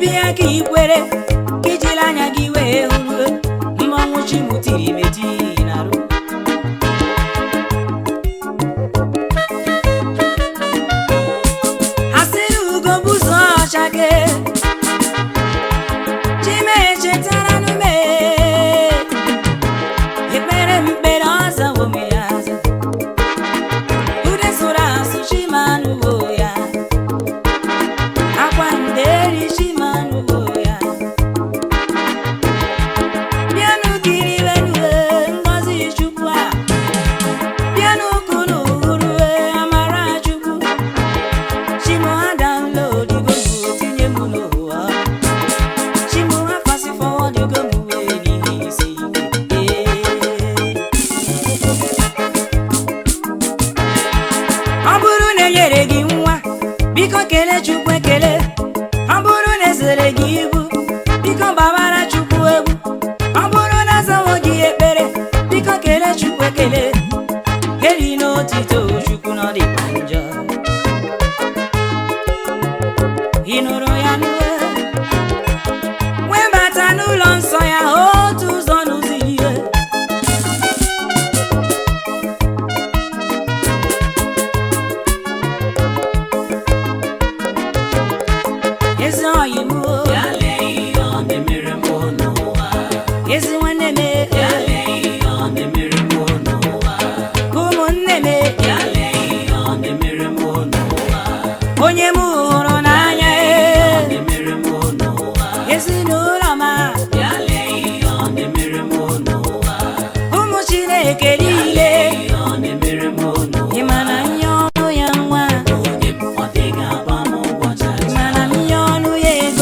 Bịa ka ikwere ka ijiri anya gị wee hụrụ mmọnwụ chi m tiri meti n'arụ. Asịrị ugo buzo ọchake Chime chetara n'ume ekpere mkpere ọzawo m ya aza. Ude sụrụ asụ chimanụwo ya, akwa nderi chimanụwo ya. Bịanụ kiriwenue ngọzi Chukwu a, bịanụ kunu hụrue amara Chukwu. Chimuha download go mu tinye m n'ụwa. Chimuha fast forward go mu wee n'ihe isi ike. Ọ bụrụ na enyere gị nwa, biko kelee Chukwu ekele. Ọ bụrụ na ezere gị ibu, biko gbabara Chukwu egwu. Ọ bụrụ na azawo gị ekpere, biko kelee Chukwu ekele. Eri n'otito Chukwu na ọ dịkwa njọ. Ị nụrụ ya nụrụ? Webata n'ụlọ nsọ ya otu ụzọ n'ụzọ ihe. Ezi ọyị m o, Ya lee ihe ọ na-emere m n'ụwa. Ezi nwanne m e, Ya lee ihe ọ na-emere m n'ụwa. Ụmụnne m e, Ya lee ihe ọ na-emere m n'ụwa. Onye m hụrụ n'anya e, Na-emere m n'ụwa. Ezinụlọ m a, Ya lee ihe ọ na-emere m n'ụwa. Ụmụ Chineke niile. Ihe ọ na-emere m n'ụwa. Ị ma na nye ọnụ ya nwa, Onye m ọ dịghị agba m ụgwọ ị chacha. ma na nye ọnụ ya ego.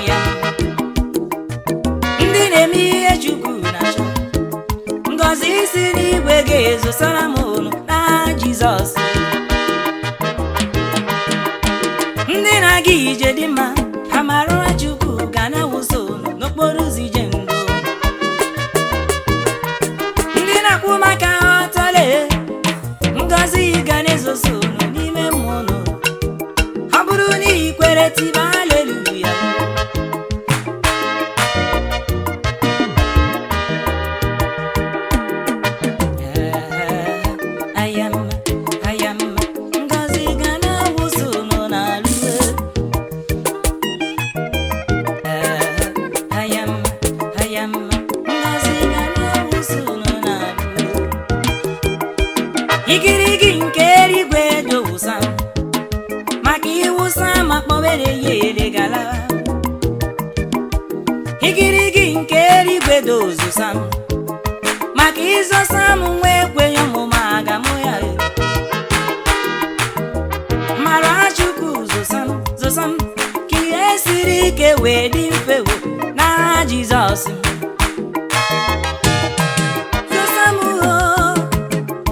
Aya ndị na-eme ihe Chukwu na-achọ, ngọzi si n'igwe ga-ezosara m unu na Jizọs. Ndị na-aga ije dị mma, amara Chukwu ga na-awụsa unu n'okporo ụzọ ije ndụ. Ndị na-akwụ maka ha ọtọle, ngọzi ga na-ezosa unu n'ime mmụọ unu. Ọ bụrụ na ị kwere, tiba haleluya. Ayama, ayama, ngọzi ga na-awụsa unu n'alụ. Ayama, ayama, ngọzi ga na-awụsa unu n'alụ. Igirigi nke eluigwe dowụsa maka ịwụsa ma kpọwere ya ere gala. Igirigi nke eluigwe dozusa maka ịzọsa m nwa ekwenye ọmụma aga mụ ya e. Mara Chukwu zụsa m, zụsa m ka ihe siri ike wee dị mfe wo n'aha Jizọs. Zụsa m o,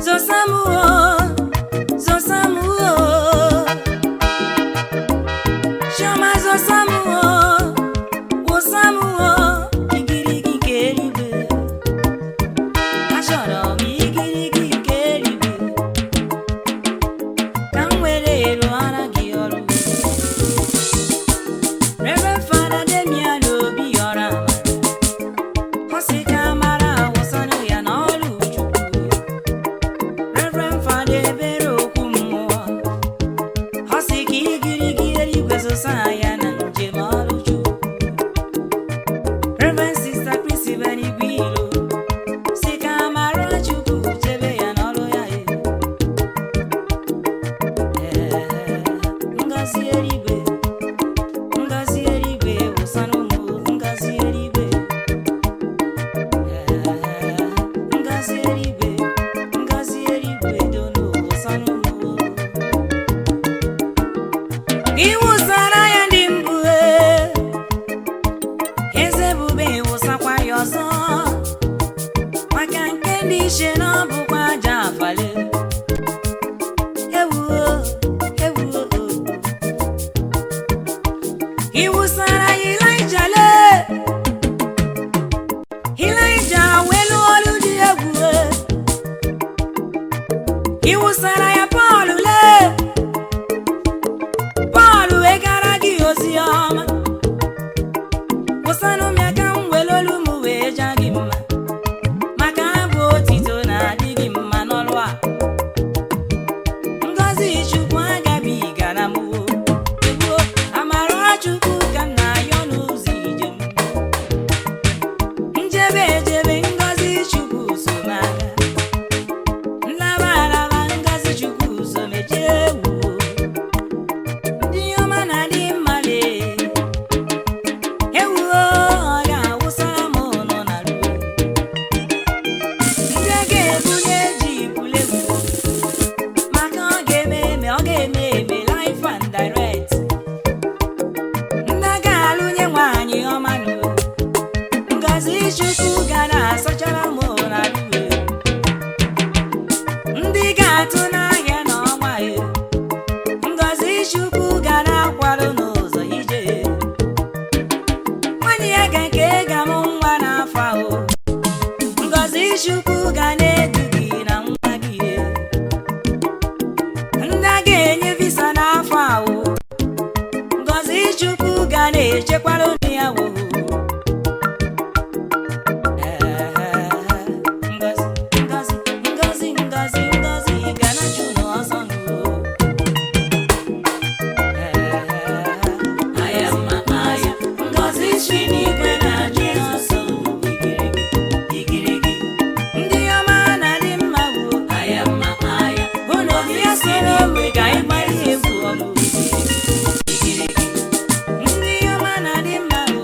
zụsa m o, zụsa m o. Chioma, zụsa m o, wụsa m o, igirigi nke eluigwe. Achọrọ m igirigi nke eluigwe ka m were rụọra gị ọrụ. Reverend Father Damian Obi ọra ọ sị ka amara awụsanụ ya n'ọrụ Chukwu. Reverend Father Ebere okwu mmụọ, ọ sị ka igirigi eluigwe zụsa ya na njem ọrụ Chukwu. Reverend Sister Christy Benigwe Ilo sị ka amara Chukwu chebe ya n'ọrụ ya e. Ee, ngọzi eluigwe, ngọzi eluigwe wụsanụ m, ngọzi eluigwe. Ee, ngọzi eluigwe, ngọzi eluigwe donu wụsanụ m. Ị wụsara ya ndị mbụ e, eze ebube wụsakwa ya ọzọ maka nke ndị iche na ọ bụkwa aja abalị. Ewuo, ewuo. Ị wụsara ya Ịlaịja lee, Ịlaịja wee lụọ ọrụ dị egwu e. Ị wụsara ya Pọl lee, Pọl wee gara gị ozi ọma. Wụsanụ m ya ka m were olu m wee jaa gị mma, maka abụ otito na-adị gị mma n'ọrụ a. Ngọzi Chukwu agabigara m o, egbuo amara Chukwu ka m na-ayọ n'ụzọ ije m. Njebe ejebe, ngọzi Chukwu so m aga. Nlaba alaba, ngọzi Chukwu so m eje wuo. Ndị ọma na-adị mma lee. Ewuo, ọ ga-awụsara m ụnụ na ruo. Ndị a ga-ebunye ji bulegwu maka ọ ga-eme eme, ọ ga-eme eme life and direct. Ndị a ga-alụnye nwaanyị ọma nụ, ngọzi Chukwu ga na-asachara m na ruo. Ndị ga-atụ n'ahịa n'ọnwa e, ngọzi Chukwu ga na-akwado n'ụzọ ije. Nwanne ya ga nke ga-amụ nwa n'afọ ahụ, ngọzi Chukwu ga na-edu gị na nwa gị. Ndị a ga-enye visa n'afọ ahụ, ngọzi Chukwu ga na-echekwara unu ya wo. Ngọzi, ngọzi, ngọzi, ngọzi, ngọzi ga na-achụ unu ọsọ nụ. Ayama, aya, ngọzi si n'igwe na-achụ ọsọ igirigi, igirigi. Ndị ọma na-adị mma wo. Ayama, aya, Unu bịa soro m ka anyị gbara egwu ọnụ. igirigi. Ndị ọma na-adị mma wo.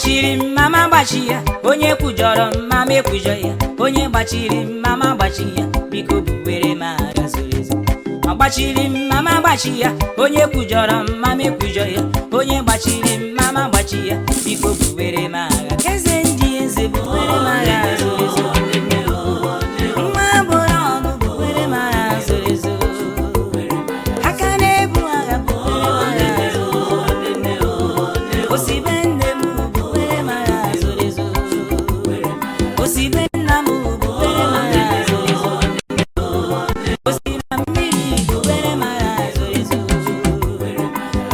Gbachiri mama gbachi ya, onye kwujọrọ mama ekwujọ ya, onye gbachiri mama gbachi ya, biko buwere m agha zoro ezo. Ọ gbachiri mama gbachi ya, onye kwujọrọ mama ekwujọ ya, onye gbachiri mama gbachi ya, biko buwere m agha. Eze ndị eze, buwere m agha zoro ezo. Nwa agbọrọ ọgụ, buwere m agha zoro ezo. Aka na-ebu agha, buwere m agha zoro ezo. Osibe nne m, buwere m agha zoro ezo. Osibe nna m, buwere m agha zoro ezo. Osi na mmiri, buwere m agha zoro ezo.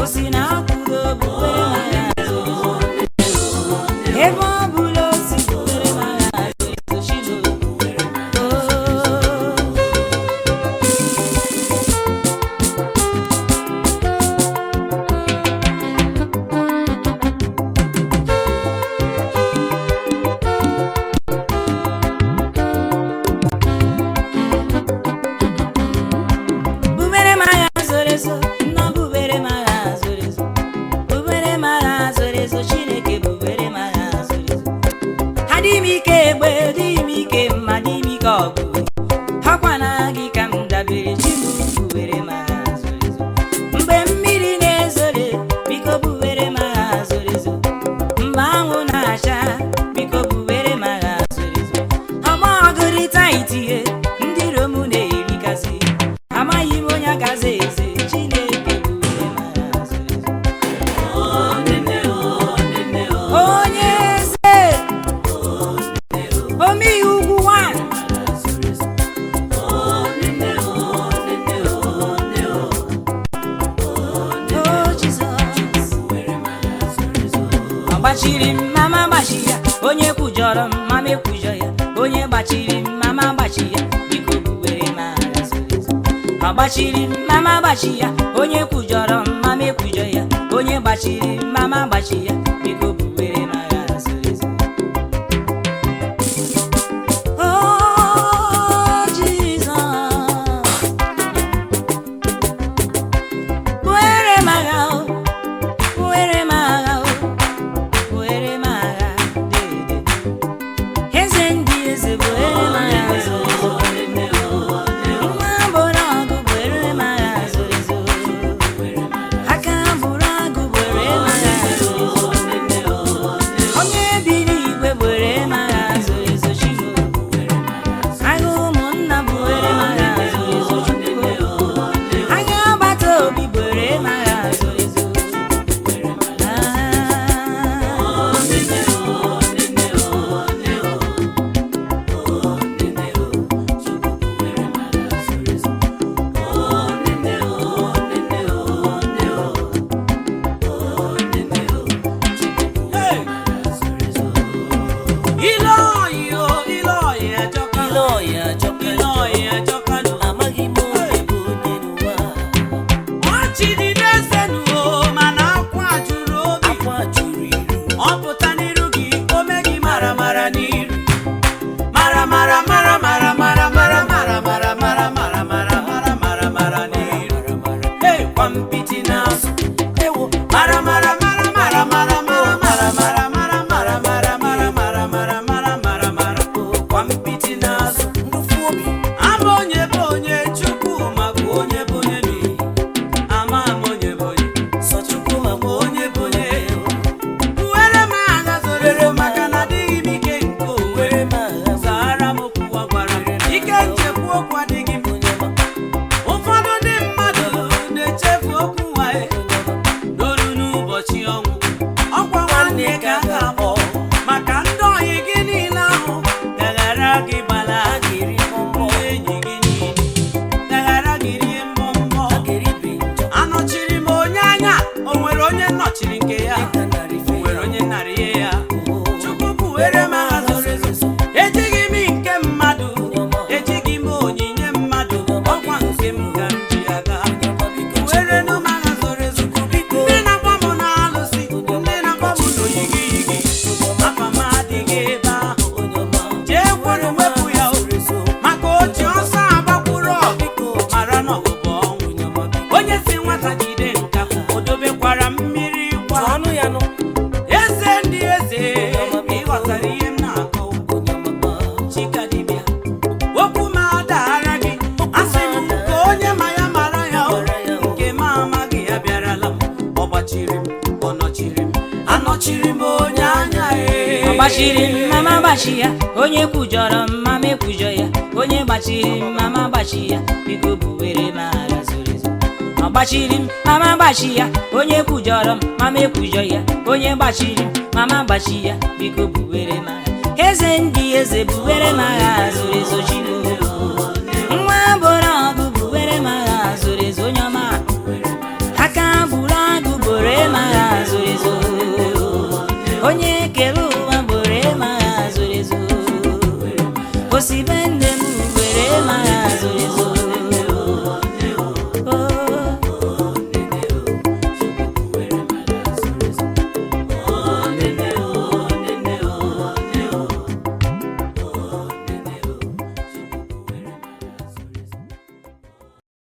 Osi na ọkụdo, buwere m agha zoro ezo. Ebe ọ bụla osi, buwere m agha zoro ezo. Chino. Oh. Bubere m agha zoro ezo, nna, bubere m agha zoro ezo. Bubere m agha zoro ezo, Chineke, bubere m agha zoro ezo. Adị m ike egbe, dịghị m ike mma, dị m ike ọgụ. Hakwa na gị ka m dabere, chi m, bubere m agha zoro ezo. Mgbe mmiri na-ezore, biko bubere m agha zoro ezo. Mgbe anwụ na-acha, biko bubere m agha zoro ezo. Ọgba ọgụrịta itinye, ndị Rom na-erikasị. Amaghị m onye gaza eze, Chineke, bubere m agha zoro ezo. Onye eze, omeihe ugwu nwanyị. Oh, Jesus. Ọ gbachiri mama gbachi ya, onye kwujọrọ mama ekwujọ ya, onye gbachiri mama gbachi ya, biko buwere m agha zoro ezo. Ọ gbachiri mama gbachi ya, onye kwujọrọ mama ekwujọ ya, onye gbachiri mama gbachi ya, biko buwere m agha zoro ezo. Oh, Jesus. Buwere m agha, o, buwere m agha, o, buwere m agha, dede. Eze ndị eze, buwere m agha zoro ezo. Nwa agbọrọ ọgụ, buwere m agha zoro ezo. Aka bụrụ agụ, buwere m agha zoro ezo. Akpọchiri m onye anya e. Ọ gbachiri m, mama gbachi ya. Onye kwujọrọ m, mama ekwujọ ya. Onye gbachiri m, mama gbachi ya. Biko buwere m agha zoro ezo. Ọ gbachiri m, mama gbachi ya. Onye kwujọrọ m, mama ekwujọ ya. Onye gbachiri m, mama gbachi ya. Biko buwere m agha. Eze ndị eze, buwere m agha zoro ezo, Chimo.